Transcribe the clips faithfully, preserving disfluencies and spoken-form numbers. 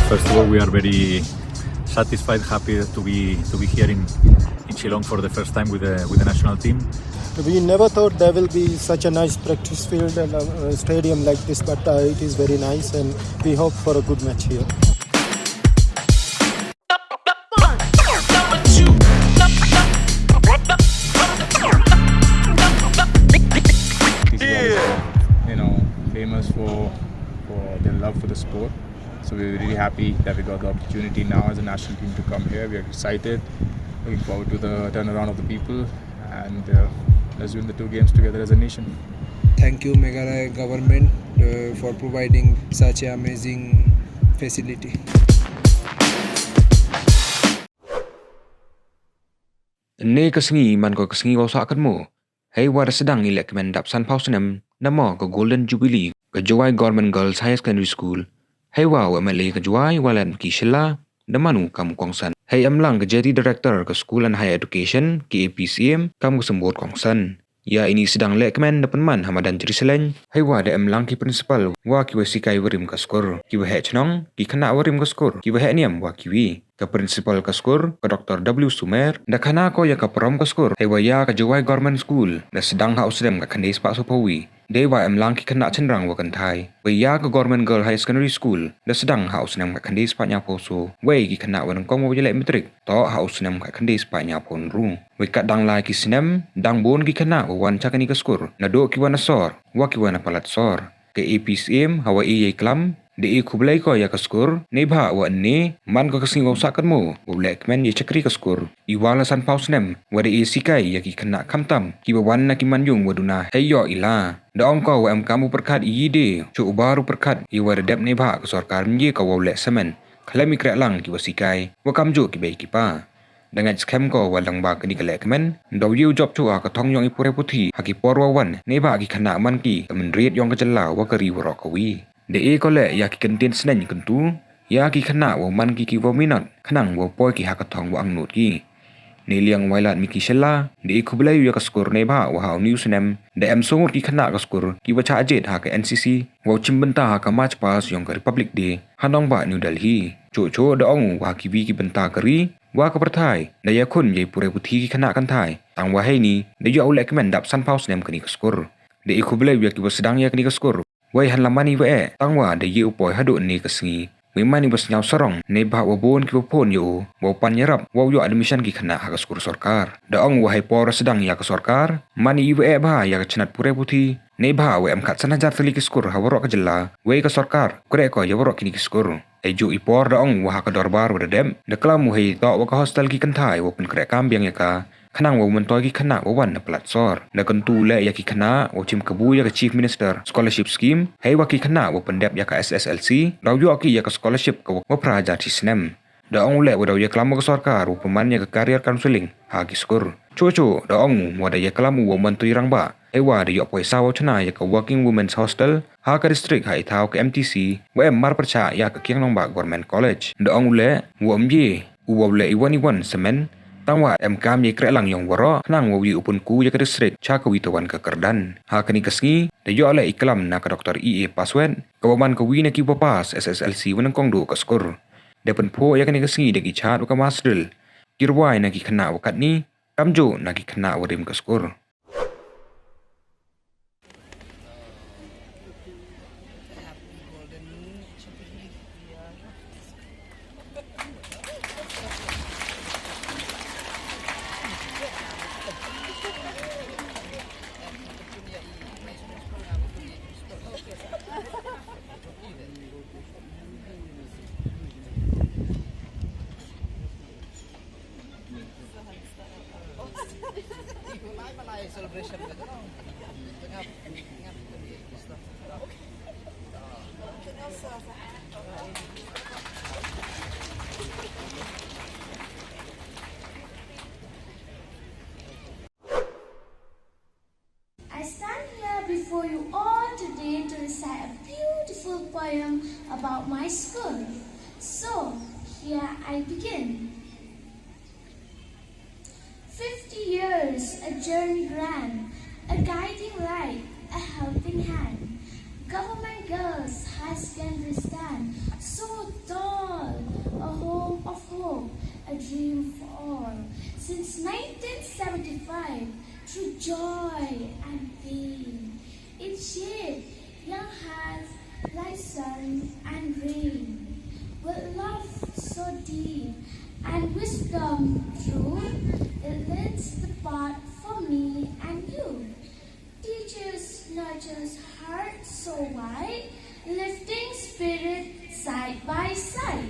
First of all, we are very satisfied, happy to be to be here in, in Shillong for the first time with the with the national team. We never thought there will be such a nice practice field and a, a stadium like this, but uh, it is very nice, and we hope for a good match here. These guys are, you know, famous for for their love for the sport. So we're really happy that we got the opportunity now as a national team to come here. We are excited, looking forward to the turnaround of the people, and uh, let's win the two games together as a nation. Thank you, Meghalaya government, uh, for providing such an amazing facility. Ynne ka sngi man ko ka sngi wow sah kynmaw, hei wa da sdang i lehkmen dap sanphaw snem na mo ka Golden Jubilee ka Jowai Government Girls Higher Secondary School, hei wa u M L A ka Jowai, Wailadmiki Shylla, da man u kam u kongsan. Hei emlang ka Jetty Director ka School and Higher Education, ka A P C M, kam ka symbud kongsan. Ya ini sdang lehkmen da pynman ha madan Jriseleng, hei wa da emlang ki principal wa ki wa sikai warim ka skur, ki wa heh chnong, ki khynnah warim ka skur, ki wa heh niam wa ki wi. Ka principal ka skur, ka Doctor W Sumer, da khana ko ya ka parom ka skur, hei wa ya ka Jowai Government School da sdang ha u snem ka khyndai spah soophaw wi, dei wa emlang ki khynnah chynrang wa kynthai. Wei ya ka Government Girl Higher Secondary School da sdang ha u snem ka khyndai spah ynñiaw phaw soo, wei ki khynnah wa nyngkong wow yaleh matric toh ha u snem ka khyndai spah ynñiaw phaw ynru. Wei kat dang lai ki snem, dang bun ki khynnah wa wan cha kani ka skur, nadooh ki wa na sor wa ki wa na palat sor. Ka A P C M ha wa e yei klam, da e khublei ko ya ka skur, neibhah wa ynne man ko ka sngi wow sah kynmaw wow lehkmen yei chakri ka skur i wa la sanphaw snem, wa da e sikai ya ki khynnah khamtam ki wa wan na ki manyung wa duna hei yoh i la. Da ong ko wa em kam u pyrkhat i yei de, chooh u bar u pyrkhat i wa da dep neibhah ka sorkar ym ye ko wow leh samen khlem i krehlang ki wa sikai wa kamjooh ki bei ki pa. Da ngait skhem ko wa lyngba kani ka lehkmen daw ye u jop chooh ha ka thong yong i puræ puthi ha ki por wa wan, neibhah ki khynnah man ki ka mynried yong ka jylla wa ka ri waroh kawi. Da e ko leh ya ki kyntien sneiñ kyntu ya ki khynnah wow man ki ki wa minot, khnang wow poi ki ha ka thong wa angnud ki. Neiliang Wailadmiki Shylla da e khublei u ya ka skur neibhah wa ha uni u snem da em soo ngut ki khynnah ka skur ki wa chah jied ha ka N C C wow chimbynta ha ka March Past yong ka Republic Day ha nongbah New Delhi. Chooh chooh da ong u wa ha ki wi ki bynta ka ri wa ka pyrthai da yakhun yei puræ puthi ki khynnah kynthai, tang wa heini da yoh u lehkmen dap sanphaw snem kani ka skur. Da e khublei u ya ki wa sdang ya kani ka skur. Wei hanla man i wa eh, tang wa da ye u poi hadooh ynne ka sngi, wei man i wa sñiaw sarong neibhah wa bun ki wa phone ya u wow pan yarap wow yoh admission ki khynnah ha ka skur sorkar. Da ong u wa hei por sdang ya ka sorkar, man i wa eh bha ya ka chnat puræ puthi, neibhah wa em khatsan hajar tylli ki skur ha waroh ka jylla, wei ka sorkar kreh ko ya waroh kini ki skur. Hei jooh i por da ong u wa ha ka dorbar wa da dep, da klam u hei toh wa ka hostel ki kynthai wow pynkreh kam biang ya ka, khnang wow myntoi ki khynnah wa wan na palat sor. Da kyntu u leh ya ki khynnah wow chim kabu ya ka Chief Minister Scholarship Scheme, hei wa ki khynnah wow pyndep ya ka S S L C daw yoh ki ya ka scholarship ka wa phra hajar chi snem. Da ong u leh wa daw ya klam wa ka sorkar wow pynman ya ka career counselling ha ki skur. Chooh chooh da ong u wa da ya klam u wow myntoi rangbah, hei wa da yoh poisa wow chna ya ka Working Women's Hostel ha ka district ha i thaw ka M T C wa em mar pyrchah ya ka Kiang Nangbah Government College. Da ong u leh wa ym ye u wow leh iwon iwon samen, tang wa em kam yei krehlang yong waroh khnang wow ye u pynku ya ka district cha kawi tawon ka kyrdan. Ha kani ka sngi da yoh leh i klam na ka Doctor E A Paswet, ka wa man kawi na ki wa pass S S L C wa nyngkong dooh ka skur. Da pynphuh ya kani ka sngi da ki chaad wa ka mass drill, ki rwai na ki khynnah wa katni, kamjooh na ki khynnah warim ka skur. I stand here before you all today to recite a beautiful poem about my school. So, here I begin. Fifty years, a journey grand, a guiding light, a helping hand. Government Girls High Secondary stand, So tall, a home of hope, a dream for all. Since nineteen seventy-five, through joy and pain, it shaped young hearts like sun and rain. With love so deep and wisdom true, it leads the path for me and you. Teachers nurtures heart so wide, lifting spirit side by side.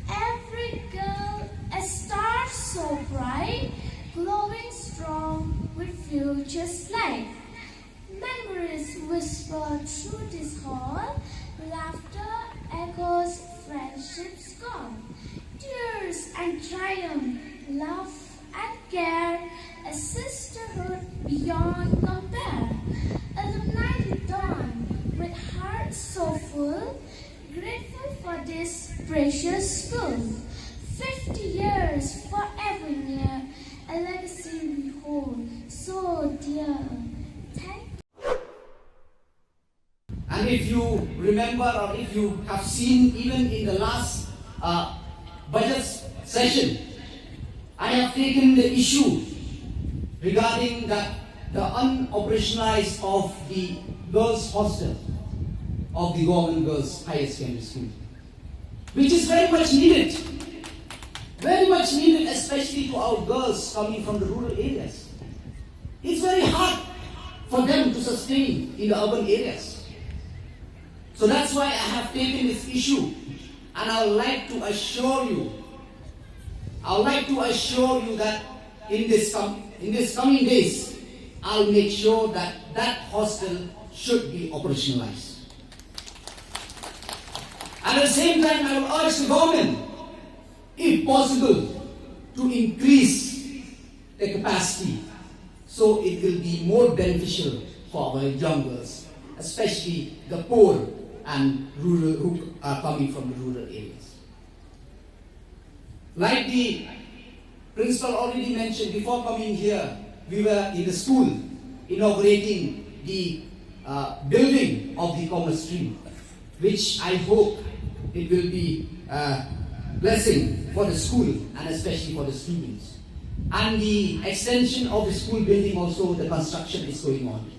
Every girl a star so bright, glowing strong with future's light. Memories whisper through this hall, laughter echoes friendship's call. Tears and triumph, love and care, a sisterhood beyond compare. Alumni return with hearts so full, grateful for this precious school. Fifty years forever near, a legacy we hold so dear. Thank you. And if you remember, or if you have seen, even in the last, uh, budget session, I have taken the issue regarding that, the unoperationalized of the girls' hostel of the Government Girls Higher Secondary School, which is very much needed, very much needed, especially to our girls coming from the rural areas. It's very hard for them to sustain in the urban areas. So that's why I have taken this issue, and I would like to assure you, I would like to assure you that in this com-, in this coming days, I'll make sure that that hostel should be operationalized. And at the same time, I will urge the government, if possible, to increase the capacity, so it will be more beneficial for our young girls, especially the poor and rural, who are coming from the rural areas. Like the principal already mentioned, before coming here, we were in the school inaugurating the, uh, building of the commerce stream, which I hope it will be a blessing for the school and especially for the students. And the extension of the school building also, the construction is going on.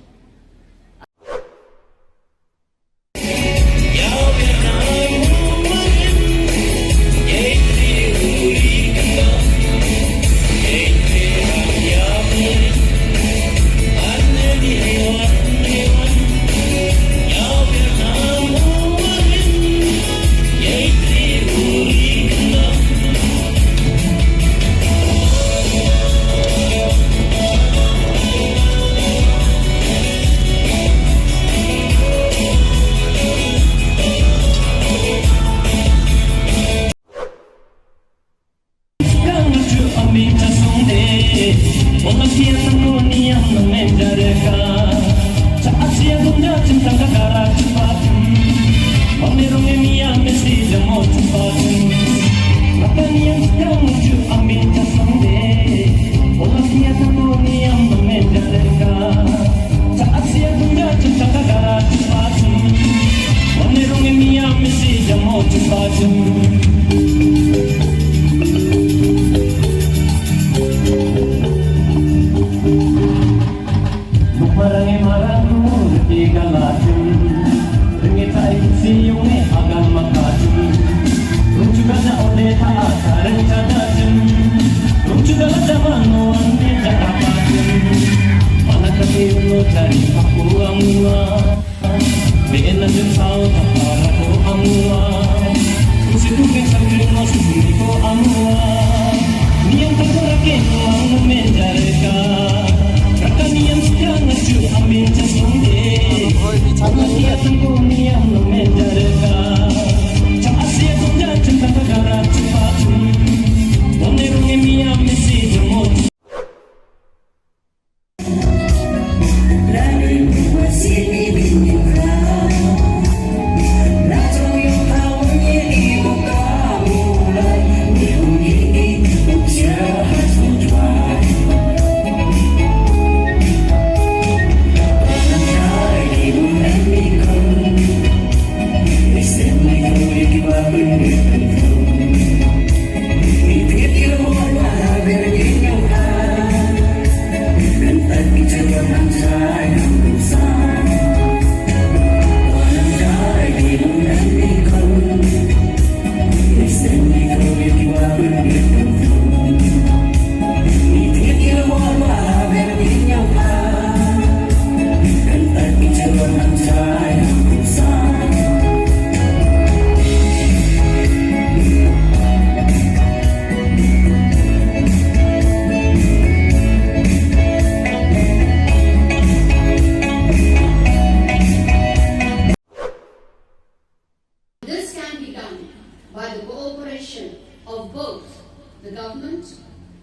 This can be done by the cooperation of both the government,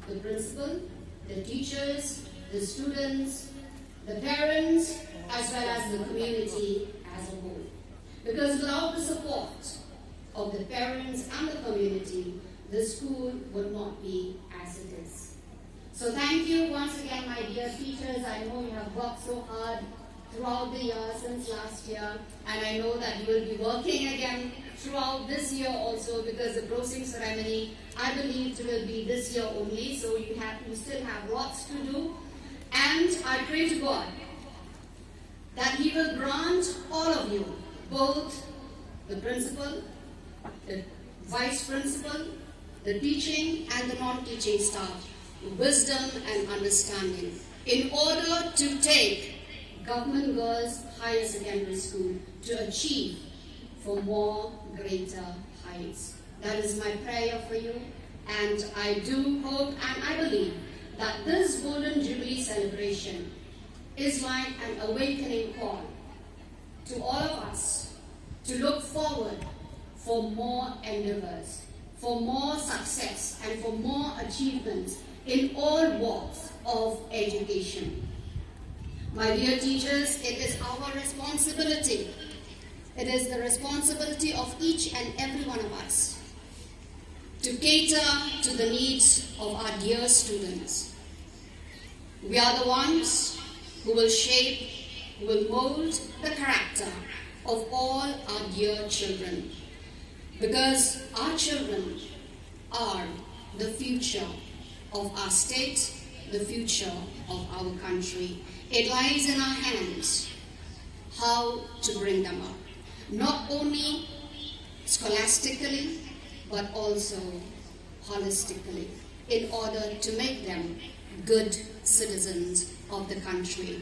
the principal, the teachers, the students, the parents, as well as the community as a whole. Because without the support of the parents and the community, the school would not be as it is. So thank you once again, my dear teachers. I know you have worked so hard throughout the year since last year, and I know that you will be working again throughout this year also, because the closing ceremony, I believe, will be this year only. So you have, you still have lots to do, and I pray to God that He will grant all of you, both the principal, the vice principal, the teaching and the non-teaching staff, wisdom and understanding in order to take Government Girls Higher Secondary School to achieve for more greater heights. That is my prayer for you, and I do hope and I believe that this Golden Jubilee celebration is like an awakening call to all of us to look forward for more endeavors, for more success, and for more achievements in all walks of education. My dear teachers, it is our responsibility. It is the responsibility of each and every one of us to cater to the needs of our dear students. We are the ones who will shape, who will mold the character of all our dear children. Because our children are the future of our state, the future of our country. It lies in our hands how to bring them up, not only scholastically, but also holistically, in order to make them good citizens of the country.